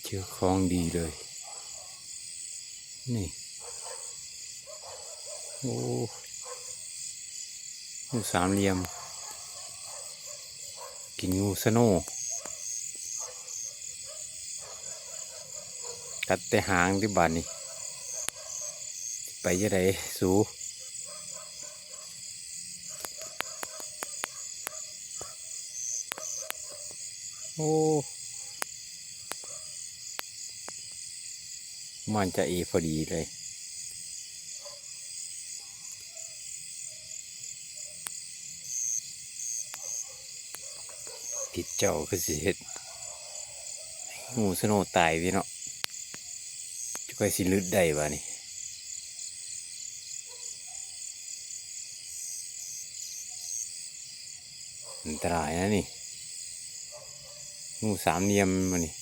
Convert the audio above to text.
ເຈີຂອງດີເລີຍ ນີ້ ໂອ້ ງູສາມຫຼ່ຽມ ກິນງູສະໂນ ກັດແຕ່ຫາງຕິ ບາດນີ້ ໄປຈັ່ງໃດສູ? ໂອ້ ມັນຈະເອພໍດີເລີຍ. ທິດເຈົ້າຄືຊິເຮັດໃຫ້ງູສະໂນຕາຍຕິເນາະ ຈະຄ່ອຍຊິຫຼຸດໄດ້ບາດນີ້. ອັນຕະລາຍນະນີ້ ງູສາມຫຼ່ຽມມັນນີ້